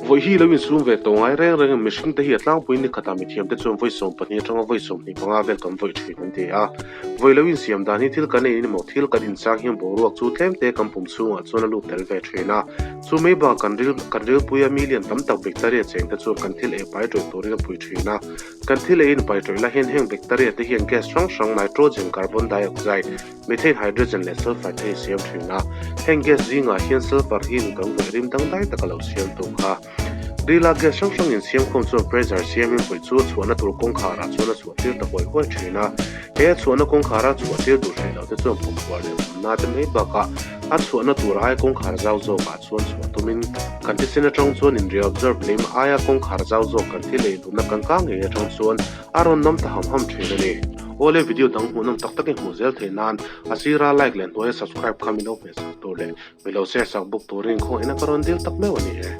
Vawi hi lo insum ve tawh ngai reng reng in mihring te hi a tlangpui ni khatah mithiam te chuan vawi 12 atanga vawi 25 vel kan vawi thin an ti a. Vawi lo insiam dan hi thil kan ei in emaw thil kan inchang hian boruak chu tlem te kan pum chhungah chuan a lut tel ve thin a. Chu mai bakah kan ril kan rilpuia mi lian tam tak bacteria cheng te chuan kan thil ei pai tawih turin a pui thin a. Kan thil ei in pai tawih lai hian heng bacteria te hian gas hrang hrang nitrogen, carbon dioxide, methane, hydrogen leh sulphur te hi siam thin a. Heng gas zingah hian sulphur hi kan vawih rim dangdai tak a lo siam tu kha. Rila gas hrang hrang insiam khawm chuan pressure siamin vawih chu a chhuahna tur kawngkharah chuan a chhuah tir ta huai huai thin a. He a chhuahna kawngkhara chhuah tir duh hreh loh te chuan pumpuar leh pumna te mai bakah a chhuahna tur aia kawngkhar zau zawkah chuan chhuah tumin kan thisen atang chuan in reabsorb lem aia kawngkhar zau zawk kan thil ei duhna kan kang ngei atang chuan a rawn nawm ta ham ham thin a ni. Awle video dang hmuhnawm tak takin hmuh zel theih nan a sira like leh hnuaia subscribe kha min lo hmeh sak tur leh Mi lo share sak bawk turin khawngaihna ka rawn dil tak meuh a ni e.